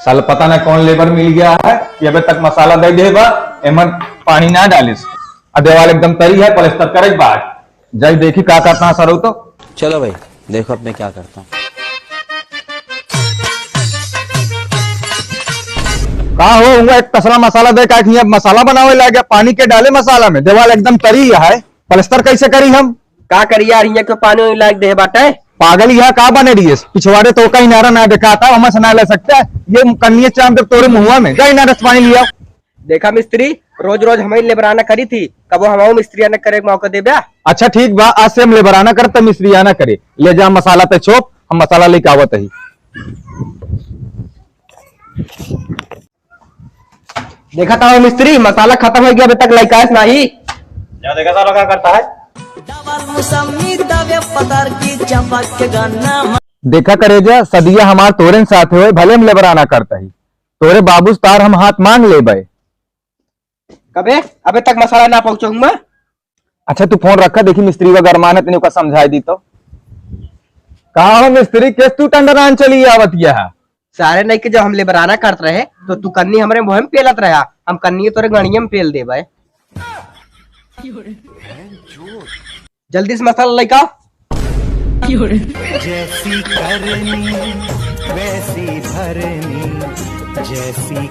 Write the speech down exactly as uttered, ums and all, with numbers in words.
साला पता ना कौन लेबर मिल गया है कि अबे तक मसाला दे दे बा, एमन पानी ना डालिस। आ देवाल एकदम तरी है, पलस्तर करे के बाद। जाई देखी का करता है सरऊ तो। चलो भाई, देखो अब मैं क्या करता हूँ। का हो, हुआ एक तसला मसाला दे, का कि अब मसाला बनावे लाग गया, पानी के डाले मसाला में, देवाल एकदम तरी है, पलस्तर कैसे करी हम? का करी यार, हियाँ के पानी वानी लाग दे बाटे। पागल, यहाँ का बने रहिए? पिछवाड़े तो का इनारा ना देखा था, हमसे ना ले सकता। ये कन्निया चाम तक तोरे मुँहवा में, जा इनारा से पानी लिया। देखा मिस्त्री, रोज रोज हमें लेबराना करी थी, कबो हमाऊ मिस्त्रियाना करे के मौका देब्या। अच्छा ठीक बा, आज से हम लेबराना करब त मिस्त्रियाना करे। ले जा मसाला ते छोप, हम मसाला लेके आवत ही। देखा था मिस्त्री, मसाला खत्म हो गया, अबे तक लइका आइस नाही। जा देखा साला का करता है। डबल मौसमी दबे पतर की चपक के गन्ना। देखा करेजा, सदिया हमार तोरेन साथ होए, भले हम लेबराना करता ही। तोरे बाबूस तार हम हाथ मांग लेबे। कबे? अबे तक मसाला ना पहुंचउंगा। अच्छा, तू फोन रखा, देखी मिस्त्री वा गरमान है, तनी ओका समझाई दी तो। कहा हो मिस्त्री, केस तू टंडरान चली आवत यह? सारे नहीं के जब हम लेबराना करत रहे, तो तू कन्नी हमरे मुँह में पेलत रहा, हम कन्नी तोरे गणिये में पेल देबे। जल्दी से मसाला लइका। जैसी करनी, वैसी भरनी, जैसी